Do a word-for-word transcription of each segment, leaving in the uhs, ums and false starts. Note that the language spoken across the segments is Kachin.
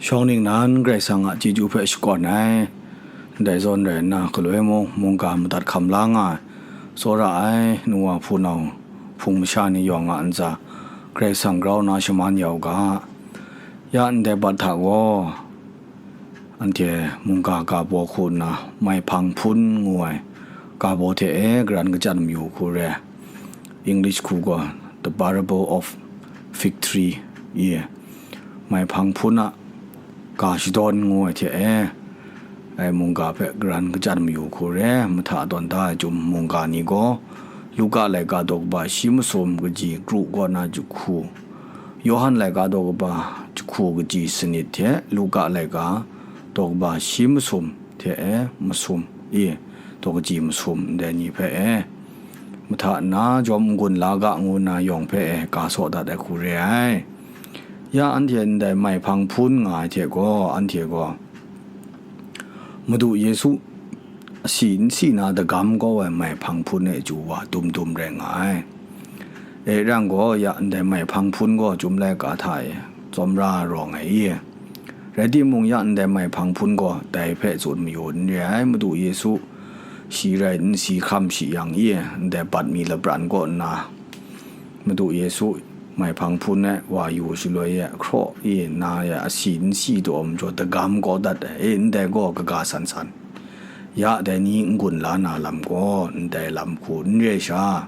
Shawng ningnan Karai Kasang a chyeju hpe shakawn ai, ndai zawn rai nna, galoi mung mungga madat hkam la nga ai, tsawra ai, nu wa hpunau hpung masha ni yawng a ntsa, Karai Kasang grau nna shaman ya u ga. Ya ndai bat hta gaw, anhte mungga ga baw hku nna, Mai Hpang Hpun ngu ai ga baw hte e garan kachyan mayu hku re ai. English hku gaw, The Parable of Fig Tree, ye, Mai Hpang Hpun a ga shadawn ngu ai hte e, ai mungga hpe garan kachyan mayu hku re ai. Mahta tawn da ai chyum mungga ni gaw, Luka laika daw kaba shi masum kaji kru kaw na jahku, Yawhan laika daw kaba jahku kaji sanit hte Luka laika daw kaba shi masum hte e masum, e, daw kaji masum ndai ni hpe e, mahta nna jawm n-gun la ga ngu nna yawng hpe e ga saw dat ai hku re ai. Ya anhte ndai Mai Hpang Hpun nga ai hte gaw, anhte gaw Madu Yesu asi n si na dagam kau ai Mai Hpang Hpun e chyu wa dum dum rai nga ai. E rang gaw, ya ndai Mai Hpang Hpun gaw Chyum Laika hta e tsawmra rawng ai i? Rai timung, ya ndai Mai Hpang Hpun gaw dai hpe tsun mayu n re ai. Madu Yesu shi rai n si hkam shi yang i, ndai bat mi lapran kaw nna, Madu Yesu Mai Hpang Hpun e wa yu shaloi e hkraw i na e asi n si taw majaw dagam kau dat ai. E, ndai gaw kaga san san. Ya dai ni n-gun la na lam gaw ndai lam hku n re sha,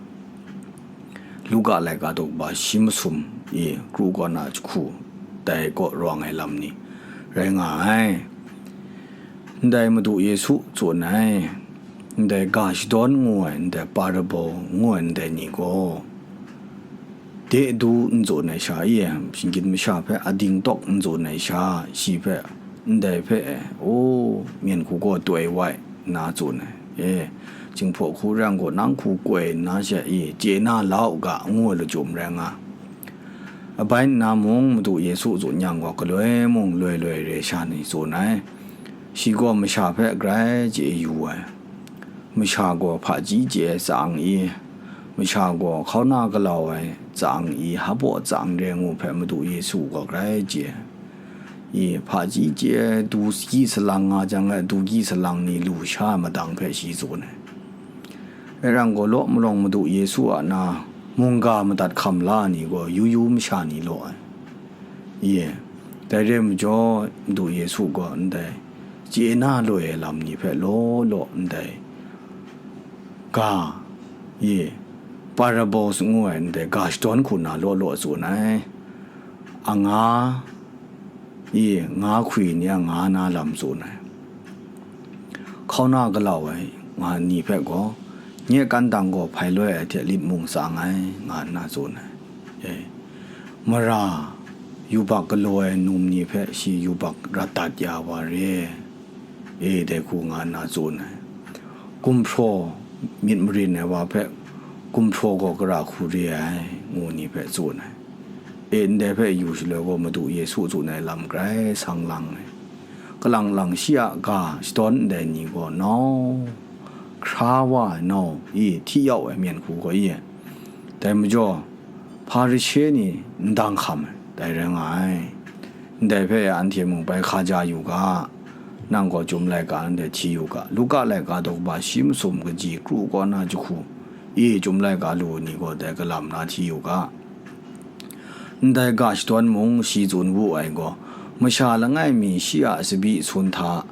Luka laika daw kaba shi masum i kru kaw na jahku, dai kaw rawng ai lam ni rai nga ai. Ndai Madu Yesu tsun ai, ndai ga shadawn ngu ai, ndai parable ngu ai ndai ni gaw, de du n tsun ai sha i, shinggyim masha hpe ading tawk n tsun ai sha, shi hpe, ndai hpe, o, myen hku gaw toi wai nna tsun ai, e, Jinghpaw hku rang gaw, nang hku koi nna she i, chye na la u ga, ngu ai lachyum rai nga. Abai nna mung Madu Yesu tsun yang gaw, galoi mung loi loi re sha ni tsun ai. Shi gaw masha hpe grai chye yu ai. Masha gaw hpaji chye ai tsang i, masha gaw hkauna galau ai tsang i, hpaw tsang re ngu hpe Madu Yesu gaw grai chye i, hpaji chye ai du gyi salang nga jang, ai du gyi salang ni lu sha ai madang hpe shi tsun ai. E rang gaw, law malawng Madu Yesu a na mungga madat hkam la ai ni gaw yu yu masha ni law ai. Ye, dai re ai majaw, Madu Yesu gaw ndai chye na loi ai lam ni hpe law law ndai ga, ye, parables ngu ai ndai ga shadawn hku na law law tsun ai. Anga, ye, nga hkwi ni a nga na lam tsun ai. Hkauna galau ai nga ni hpe gaw, nye kan dang gaw hpai loi ai hte lit mung tsang ai, nga nna tsun ai. E, mara yubak galaw ai num ni hpe shi yubak rat dat ya wa re, e, dai hku nga nna tsun ai. Gumhpraw myit marin ai wa hpe gumhpraw gaw kara hku re ai, ngu ni hpe tsun ai. E, ndai hpe yu shaloi gaw, Madu Yesu tsun ai lam grai sang lang ai. Kalang lang shi a ga shadawn ndai ni gaw nau hkra wa ai, nau i hti yau ai myen hku gaw i, dai majaw, Hparishe ni n dang hkam ai, dai rai nga ai. Ndai hpe anhte mung bai hkaja yu ga, nang gaw Chyum Laika ndai hti yu ga, Luka laika daw kaba shi masum kaji kru kaw na jahku i, Chyum Laika lu ni gaw dai galam na hti yu ga. Ndai ga shadawn mung shi tsun wu ai gaw, masha langai mi shi a tsabyi sun hta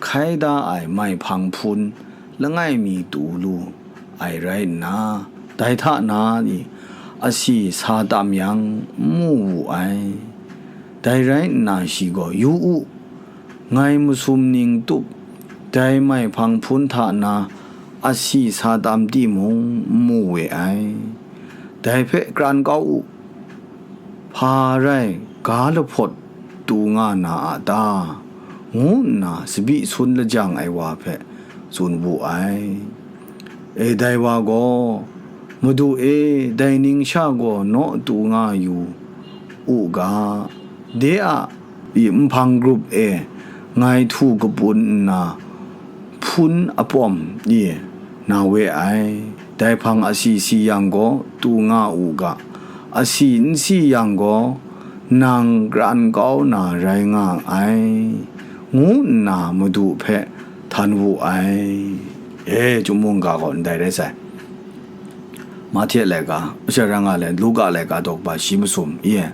hkai da ai mai hpang hpun langai mi tu lu ai rai nna, dai hta na ni asi sa tam yang n mu wu ai. Dai rai nna shi gaw, "Yu u, ngai masum ning tup dai mai hpang hpun hta na asi sa tam timung n mu we ai. Dai hpe kran kau u, hpa rai ga lahpawt tu nga na a ta?" ngu nna tsabyi sun lajang ai wa hpe tsun wu ai. E, dai wa gaw, "Madu e, dai ning sha gaw naw tu nga yu u ga, de a i nhpang grup e ngai htu kapun nna hpun apawm i na we ai. Dai hpang asi si yang gaw tu nga u ga, asi n si yang gaw nang kran kau na rai nga ai, ngu nna Madu hpe htan wu ai. E, Chyum mungga gaw ndai rai sai. Mahte laika, Masha Ranga le Luka laika daw kaba shi masum, i e,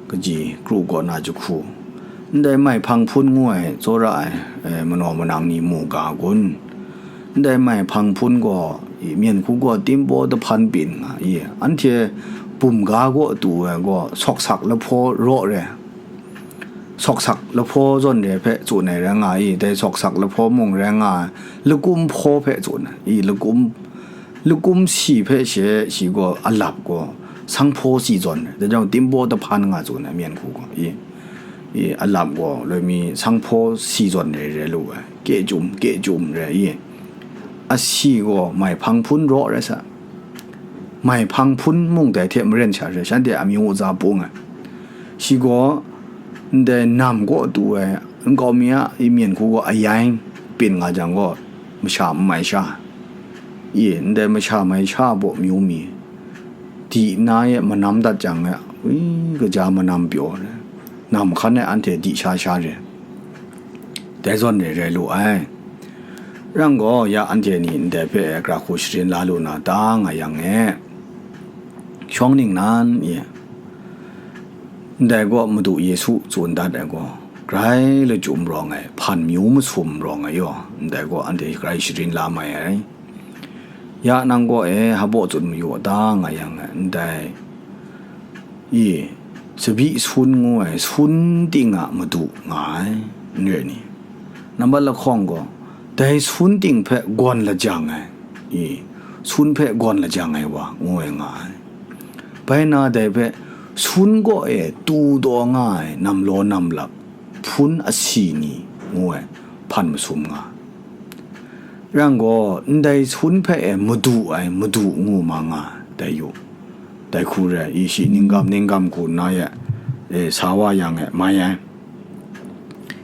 kaji kru kaw na jahku, ndai maihpang hpun ngu ai, tsawra ai, e, manaw manang ni mu ga kun? Ndai maihpang hpun gaw, i, myen hku gaw timbaw dahpan pyin nga, i, anhte bum ga gaw tu ai gaw, sawksak lahpaw raw re, sawksak lahpaw zawn re hpe tsun ai rai nga i, dai sawksak lahpaw mung rai nga ai, lakum hpaw hpe tsun ai, i, lakum, lakum si hpe she shi gaw alap gaw sanghpaw si zawn re, dai jang timbaw dahpan nga tsun ai, myen hku gaw, i, i, alap gaw loi mi sanghpaw si zawn re re lu ai, kye chyum, kye chyum re, i, asi gaw maihpang hpun raw rai sa, maihpang hpun mung dai hte maren sha re, shanhte amyu aza bung ai. Shi gaw, ndai nam kaw tu ai, nkau mi a, i, myen hku gaw ayang pyin nga jang gaw, masha n mai sha, i, ndai masha mai sha baw myu mi, di na e manam dat jang e, wi, kaja manam pyaw re, nam hkan e anhte di sha sha re, dai zawn re rai lu ai. Rang gaw, ya anhte ni ndai hpe gara hku sharin la lu na ta nga yang e, shawng ningnan e, ndai gaw Madu Yesu tsun dat ai gaw, grai lachyum rawng ai, hpan myu masum rawng ai yaw, ndai gaw anhte grai sharin la mai ai. Ya nang gaw e, hpaw tsun mayu a ta nga yang e, ndai, i, tsabyi sun ngu ai sun ting a madu nga ai, n re ni? Nambat lahkawng gaw, dai sun ting hpe gawn lajang ai, i, sun hpe gawn lajang ai wa ngu ai nga ai. Bai na dai hpe, sun kaw e tu taw nga ai namlaw namlap, hpun asi ni ngu ai hpan masum nga. Rang gaw, ndai sun hpe e madu ai, madu ngu ma nga, dai yu. Dai hku re, i shi ninggam, ninggam hku nna ye, e, sa wa yang e, mai ai.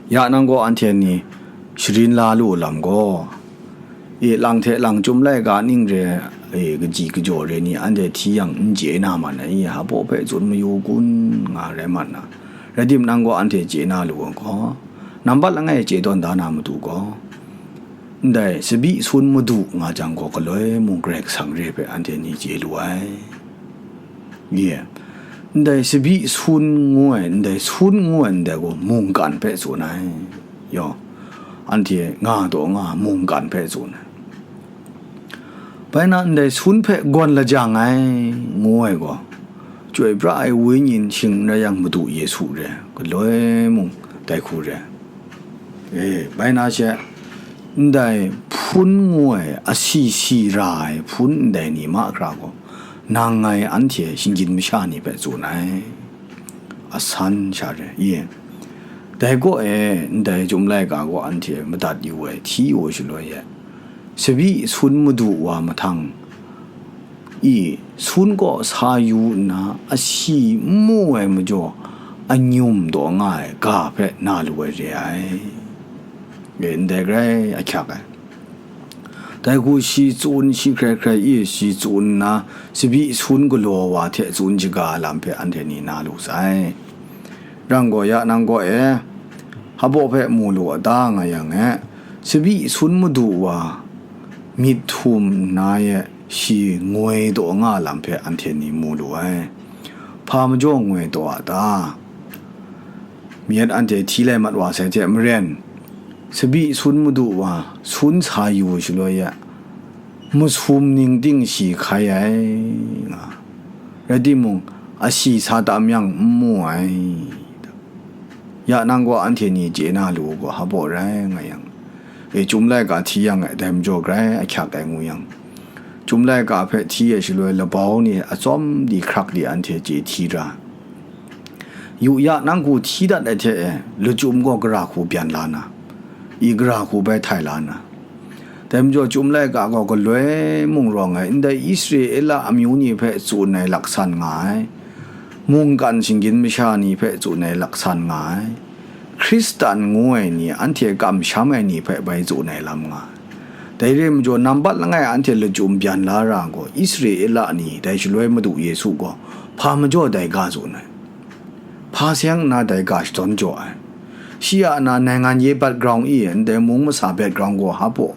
Ya nang gaw anhte ni sharin la lu lam gaw, e, lang hte lang Chyum laika ning re, e, kaji kajaw re ni anhte hti yang n chye na man ai, i, hpaw hpe tsun mayu kun nga rai mat na. Rai timung, nang gaw anhte chye na lu ai gaw, nambat langai chye tawn da na matu gaw, ndai tsabyi sun madu nga jang gaw, galoi mung Karai Kasang re hpe anhte ni chye lu ai. Ye, ndai tsabyi sun ngu ai, ndai sun ngu ai ndai gaw mungkan hpe tsun ai. Yaw, anhte nga taw nga mungkan hpe tsun ai. Bai na ndai sun hpe gawn lajang ai, ngu ai gaw, Chyoi pra ai Wenyi shing n rai yang, Madu Yesu re, galoi mung dai hku re. E, bai na she, ndai hpun ngu ai, asi si ra ai hpun ndai ni mahkra gaw, nang ngai anhte shinggyim masha ni hpe tsun ai. Asan sha re, i. Dai kaw e, ndai Chyum laika gaw anhte madat yu ai, hti yu ai shaloi e, tsabyi sun madu wa mahtang, i, sun kaw sa yu nna, asi n mu ai majaw, anyum taw nga ai ga hpe na lu ai re ai. E, ndai grai ahkyak ai. Dai hku shi tsun, shi hkrai hkrai e shi tsun nna, tsabyi sun galaw wa hte tsun shaga ai lam hpe anhte ni na lu sai. Rang gaw, ya nang gaw e, hpaw hpe mu lu a ta nga yang e, tsabyi sun madu wa myit htum nna e shi ngoi taw nga lam hpe anhte ni mu lu ai. Hpa majaw ngoi taw a ta? Myit anhte hti lai mat wa sai hte maren, tsabyi sun madu wa sun sa yu shaloi e, masum ning ting shi hkai ai nga. Rai timung, asi sa tam yang n mu ai. Ya nang gaw anhte ni chye na lu gaw, hpaw rai nga yang, e, Chyum laika hti yang e, dai majaw grai ahkyak ai ngu yang, Chyum laika hpe hti ai shaloi labau ni atsawm di hkrak di anhte chye hti ra. Yu ya, nang hku hti dat ai hte e, lachyum gaw gara hku byan la na, i, gara hku bai htai la na. Dai majaw Chyum laika gaw galoi mung rawng ai, ndai Israela amyu ni hpe tsun ai laksan nga ai, mungkan shinggyim masha ni hpe tsun ai laksan nga ai, Hkristan ngu ai ni, anhte kamsham ai ni hpe bai tsun ai lam nga ai. Dai re majaw, nambat langai anhte lachyum byan la ra gaw, Israela ni, dai shaloi Madu Yesu gaw, hpa majaw dai ga tsun ai. Hpa seng nna dai ga shadawn jaw ai. Shi a na naingan ye background i, ndai mung masa background gaw hpa baw?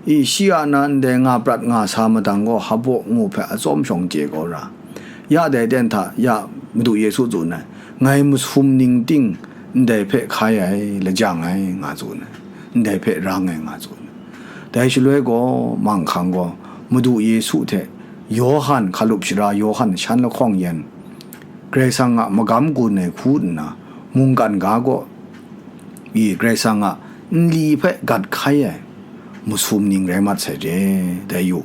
I, shi a na ndai nga prat nga sa madang gaw hpa baw ngu hpe atsawm shawng chye kau ra. Ya dai ten hta, ya Madu Yesu tsun ai, ngai masum ning ting ndai hpe hkai ai, lajang ai, nga tsun ai, ndai hpe rang ai, nga tsun ai. Dai shaloi gaw, manghkang gaw, Madu Yesu hte Yawhan, hkalup shara Yawhan shan lahkawng yan, Karai Kasang a magam gun ai hku nna, mungkan ga gaw, i, Karai Kasang a nli hpe gat hkai ai masum ning rai mat sai re, dai yu.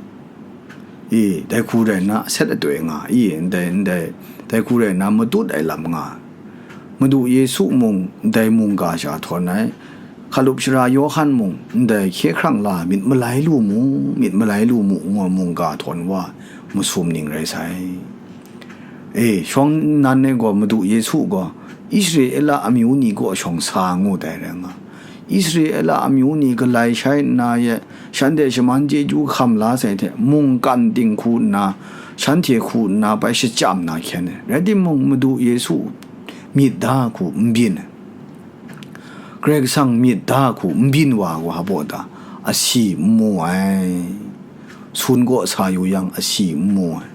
I, dai hku rai nna, aset atoi nga, i, ndai, ndai, dai hku rai nna, matut ai lam nga. Madu Yesu mung, dai mungga sha htawn ai, hkalup shara Yawhan mung, ndai hkye hkrang la myit malai lu mu, myit malai lu mu, ngu ai mungga htawn wa, masum ning rai sai. E, shawng nnan e gaw Madu Yesu gaw, Israela amyu ni kaw shawng sa ngu dai rai nga. Israela amyu ni galai shai nna ye, shanhte shaman chyeju hkam la sai hte, mungkan ting hku nna, shanhte hku nna bai shachyam na hkyen ai. Rai timung, Madu Yesu myit da hku n byin ai. Karai Kasang myit da hku n byin wa gaw hpa baw ta? Asi n mu ai. Sun kaw sa yu yang, asi n mu ai.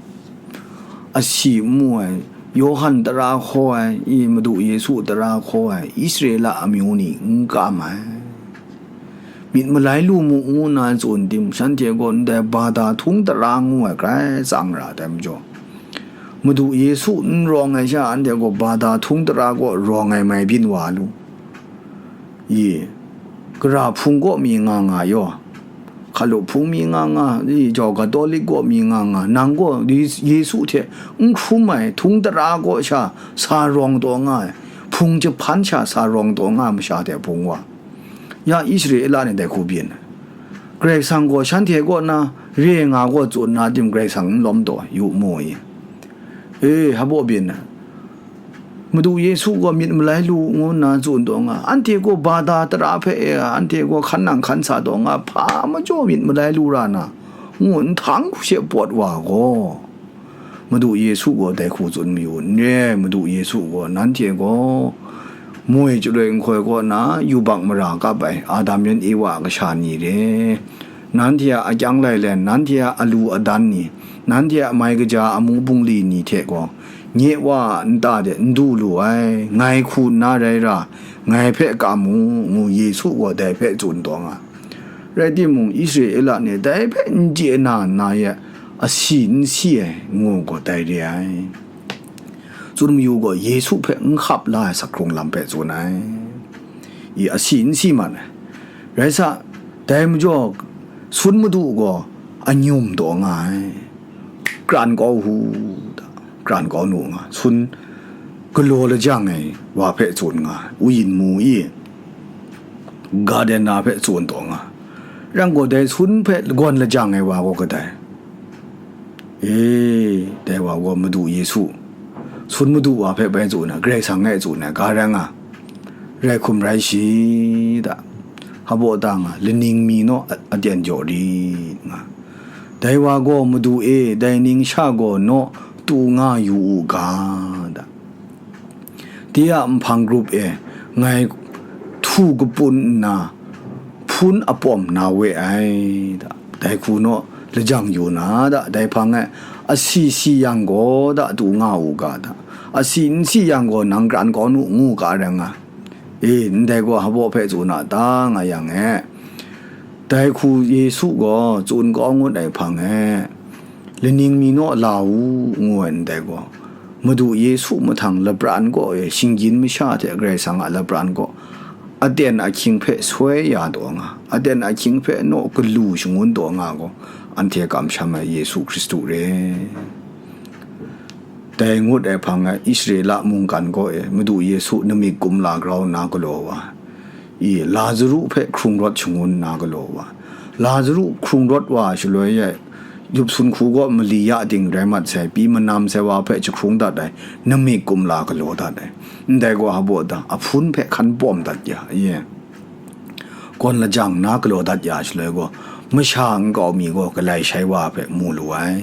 Asi n mu ai. Yawhan tara hkaw ai, i, Madu Yesu tara hkaw ai, Israela amyu ni n kam ai. Myit malai lu mu ngu nna tsun tim, shanhte gaw ndai bada htung tara ngu ai grai tsang ra ai majaw, Madu Yesu n rawng ai sha, anhte gaw bada htung tara kaw rawng ai mai byin wa lu. I, gara hpung kaw mi nga nga yaw, hkalup hpung mi nga nga, i, jau Katolik kaw mi nga nga, nang gaw Ye-, Yesu hte n hkrum ai htung tara kaw sha sa rawng taw nga ai, hpung jahpan sha sa rawng taw nga ai masha hte hpung wa. Ya Israela ni dai hku byin ai. Karai Kasang gaw shanhte kaw na re nga gaw tsun na tim, Karai Kasang n lawm taw ai, yu mu i. E, hpa baw byin ai. Madu Yesu gaw myit malai lu ngu nna tsun taw nga, anhte gaw bada tara hpe e, anhte gaw hkan nang hkan sa taw nga, hpa majaw myit malai lu ra na, ngu nhtang hku she pawt wa gaw, Madu Yesu gaw dai hku tsun mayu, n re ai, Madu Yesu gaw, nanhte gaw moi chyaloi nhtoi kaw na yubak mara kap ai Adam yan Ewa a kasha ni re, nanhte a akyang lailen, nanhte a alu adan ni, nanhte a mai kaja amu bungli ni hte gaw, nye Wa a nta de n du lu ai, ngai hku nna rai ra, ngai hpe kam u, ngu Yesu gaw dai hpe tsun taw nga. Rai timung, Israela ni dai hpe n chye na nna ye, asi n si ai, ngu gaw dai re ai. Tsun mayu gaw, Yesu hpe n hkap la ai sak hkrung lam hpe tsun ai. I, asi n si man ai. Rai sa, dai majaw, sun madu gaw anyum taw nga ai. Kran kau hu, da, kran kau nu nga, sun galaw lajang ai wa hpe tsun nga, uyin mu i, garden na hpe tsun taw nga, rang gaw dai sun hpe gawn lajang ai wa gaw kadai? E, dai wa gaw Madu Yesu, sun madu wa hpe bai tsun ai, Karai Kasang e tsun ai, ga rai nga, rai hkum rai shi, da, hpa baw ta nga, laning mi naw a-, aten jaw rit nga, dai wa gaw, Madu e, dai ning sha gaw naw tu nga yu u ga, da. De a nhpang grup e ngai htu kapun nna hpun apawm na we ai, da. Dai hku naw lajang yu na, da. Dai hpang e, asi si yang gaw, da, tu nga u ga, da. Asi n si yang gaw, nang kran kau nu, ngu ga rai nga. E, ndai gaw hpa baw hpe tsun a ta, nga yang e, dai hku Yesu gaw tsun kau ngut ai hpang e, laning mi naw la u, ngu ai ndai gaw, Madu Yesu mahtang lapran kaw e, shinggyim masha hte Karai Kasang a lapran kaw, aten ahkying hpe soi ya taw nga, aten ahkying hpe naw galu shangun taw nga gaw, anhte kamsham ai Yesu Hkristu re. Dai ngut ai hpang e, Israela mungkan kaw e, Madu Yesu namik kumla grau nna galaw wa, i, Lazaru hpe hkrung rawt shangun nna galaw wa, Lazaru hkrung rawt wa shaloi e, yup sun hku gaw mali ya ting rai mat sai, pyi manam sai wa hpe jahkrung dat ai, namik kumla galaw dat ai, ndai gaw hpa baw ta, ahpun hpe hkan pawm dat ya, ye, gawn lajang nna galaw dat ya shaloi gaw, masha nkau mi gaw galai shai wa hpe mu lu ai.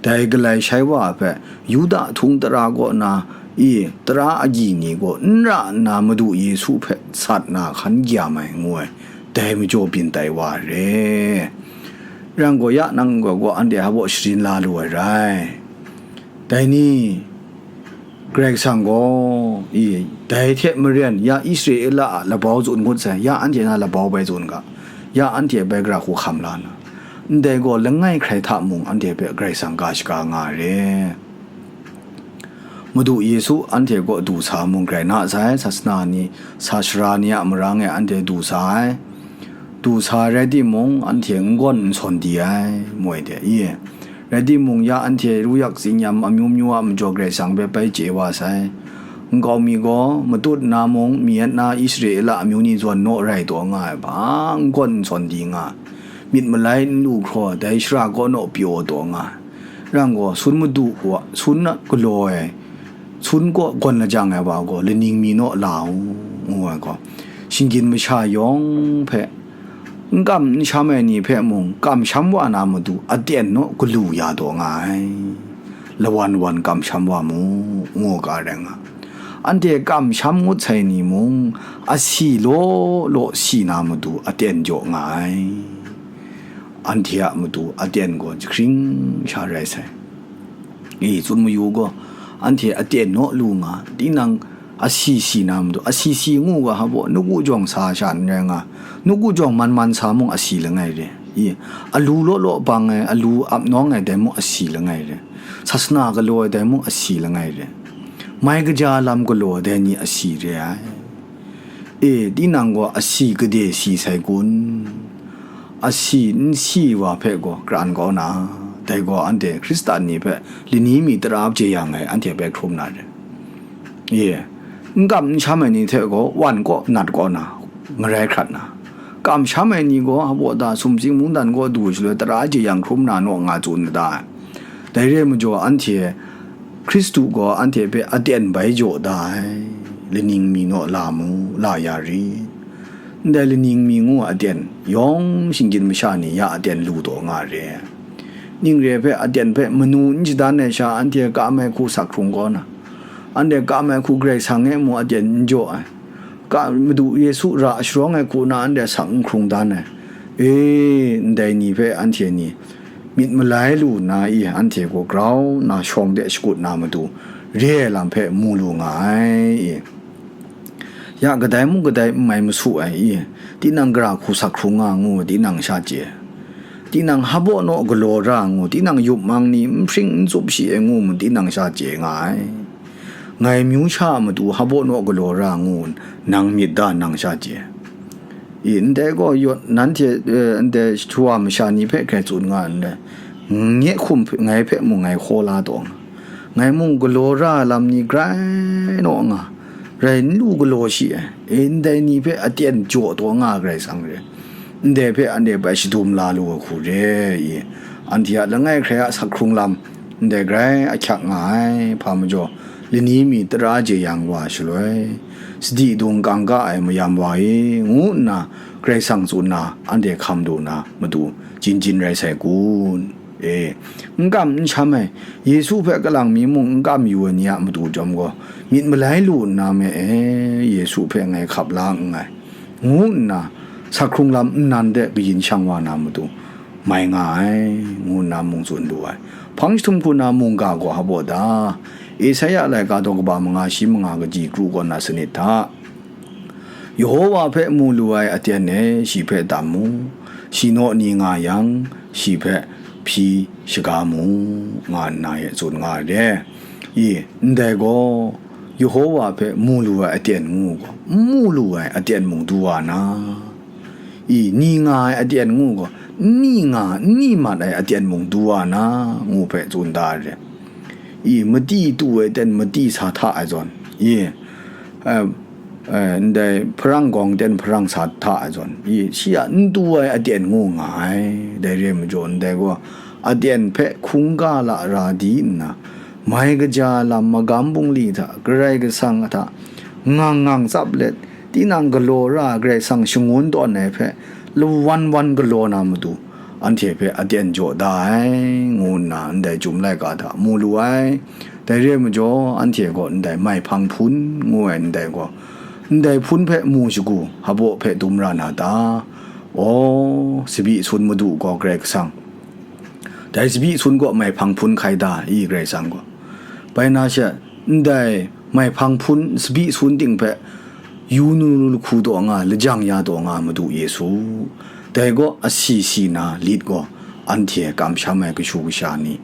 Dai galai shai wa hpe Yuda htung tara kaw na I, tara agyi ni gaw n ra nna Madu Yesu hpe sat na hkan gyam ai, ngu ai, dai majaw byin tai wa ai re. Rai gaw, ya nang gaw, gaw anhte hpa baw sharin la lu ai rai. Dai ni, Karai Kasang gaw, i, dai hte maren ya Israela a labau tsun ngut sai, ya anhte na labau bai tsun ga, ya anhte bai gara hku hkam la na, ndai gaw langai hkrai hta mung anhte hpe Karai Kasang ga shaga nga ai re. Madu Yesu anhte kaw du sa mung grai na sai, sasana ni, sa shara ni a marang e anhte du sa ai. Du sa rai timung, anhte n gawn n sawn di ai, moi de, i. Rai timung, ya anhte ruyak tsinyam amyu myu a majaw Karai Kasang hpe bai chye wa sai. Nkau mi gaw, matut nna mung, mi at na Israela amyu ni zawn naw rai taw nga ai, hpa n gawn n sawn di nga, myit malai n lu hkraw, dai shara kaw naw pyaw taw nga ai. Rai gaw, sun madu wa, sun a galaw ai, sun kaw gawn lajang ai wa gaw, laning mi naw la u, ngu ai gaw, shinggyim masha yawng hpe, n kam n sham ai ni hpe mung, kamsham wa na matu, aten naw galu ya taw nga ai. Lawan wan kamsham wa mu, ngu ga rai nga. Anhte kamsham ngut sai ni mung, asi law law si na matu, aten jaw nga ai. Anhte a matu aten gaw jahkring sha rai sai. I, tsun mayu gaw, anhte aten naw lu nga, tinang asi si na matu, asi si ngu ga hpa baw, nawku jawng sa sha n rai nga, nawku jawng man man sa mung asi langai re. I, alu law law bang ai, alu ap nawng ai dai mung asi langai re. Sasana galaw ai dai mung asi langai re. Mai kaja lam galaw ai dai ni asi re ai. E, tinang gaw asi gade si sai kun? Asi n si wa hpe gaw kran kau na, dai gaw anhte Hkristan ni hpe lani mi tara jeyang ai anhte bai hkrum na re. E, n kam n sham ai ni hte gaw wan kaw nat kau na, ngarai hkrat na, kamsham ai ni gaw hpa baw ta sumsing mungdan kaw du shaloi tara jeyang hkrum na naw nga tsun na ta ai. Dai re ai majaw, anhte Hkristu gaw anhte hpe aten bai jaw da ai, laning mi naw la mu, la ya rit? Ndai laning mi ngu aten, yawng shinggyim masha ni ya aten lu taw nga re. Ning re hpe aten hpe manu n shadan ai sha, anhte kam ai hku sak hkrung kaw na, anhte kam ai hku Karai Kasang e mu aten n jaw ai, ka, Madu Yesu ra sharawng ai hku na anhte sak n hkrung dan ai. E, ndai ni hpe anhte ni myit malai lu nna i, anhte gaw grau nna shawng de shakut na matu, re ai lam hpe mu lu nga ai i. Ya kadai mung kadai n mai masu ai i, tinang gara hku sak hkrung nga ngu, tinang sha chye. Tinang hpa baw naw galaw ra ngu, tinang yup mang ni n hpring n tsup shi ai ngu mu, tinang sha chye nga ai. Ngai myu sha a matu hpa baw naw galaw ra ngu, nang myit da nang sha chye. I, ndai gaw yawt nanhte, eh, ndai shawa masha ni hpe hkrai tsun nga ndai, nye hkum hpe, ngai hpe mung ngai hkaw la taw nga, ngai mung galaw ra ai lam ni grai naw nga, rai n lu galaw shi ai, e, ndai ni hpe aten jaw taw nga Karai Kasang re, ndai hpe anhte bai shadum la lu ai hku re i, anhte a langai hkrai a sak hkrung lam, ndai grai ahkyak nga ai, hpa majaw, lani mi tara jeyang wa shaloi, sadi dung kangka ai mayam wa e, ngu nna Karai Kasang tsun na, anhte hkam du na matu, jin jin rai sai kun? E, n kam n sham ai, Yesu hpe kalang mi mung n kam yu ai ni a matu chyawm gaw, myit malai lu nna me e, Yesu hpe ngai hkap la nngai, ngu nna, sak hkrung lam nnan de kayin shang wa na matu, mai nga ai, ngu nna mung tsun lu ai. Hpang jahtum hku na mungga gaw hpa baw ta? Esaia laika daw kaba manga shi manga kaji kru kaw na sanit hta, Yehowa hpe mu lu ai aten e shi hpe tam mu, shi naw ni nga yang, shi hpe hpyi shaga mu, nga nna e tsun nga ai re. I, ndai gaw, Yehowa hpe mu lu ai aten ngu gaw, n mu lu ai aten mung du wa na, i, ni nga ai aten ngu gaw, n ni nga, n ni mat ai aten mung du wa na, ngu hpe tsun da ai re. I, mati tu ai ten mati sa hta ai zawn, i, eh, eh, ndai hparang gawng ten hparang sa hta ai zawn, i, shi a n tu ai aten ngu nga ai. Dai re ai majaw, ndai gaw, aten hpe hkungga lara di nna, mai kaja lam magam bungli hta, Karai Kasang hta ngang ngang tsap let, tinang galaw ra ai Karai Kasang shangun tawn ai hpe lawan wan galaw na matu, anhte hpe aten jaw da ai, ngu nna ndai Chyum laika hta mu lu ai. Dai re ai majaw, anhte gaw ndai maihpang hpun ngu ai ndai gaw, ndai hpun hpe mu shagu, hpaw hpe dum ra na ta? Aw, tsabyi sun madu gaw Karai Kasang, dai tsabyi sun gaw maihpang hpun hkai da i Karai Kasang gaw? Bai na she, ndai maihpang hpun tsabyi sun ting hpe yu nu lahku taw nga, lajang ya taw nga Madu Yesu. Dai gaw asi si na lit gaw, anhte kamsham ai kashu kasha ni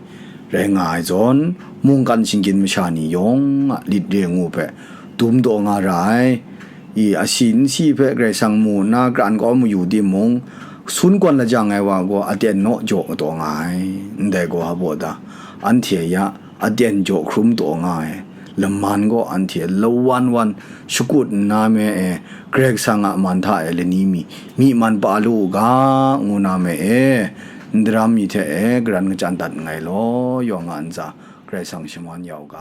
rai nga ai zawn, mungkan shinggyim masha ni yawng a lit re ngu hpe dum taw nga ra ai. I asi nsi hpe Karai Kasang mu nna kran kau mayu timung, sun gawn lajang ai wa gaw aten naw jaw kataw nga ai. Ndai gaw hpaw da? Anhte ya aten jaw hkrum taw nga ai. Laman gaw anhte lawan wan shakut nna me e, Karai Kasang a man hta e lani mi, myi man pa lu u ga, ngu na me e, ndaram mi hte e garan kachyan dat nngai law, yawng a ntsa Karai Kasang shaman ya u ga.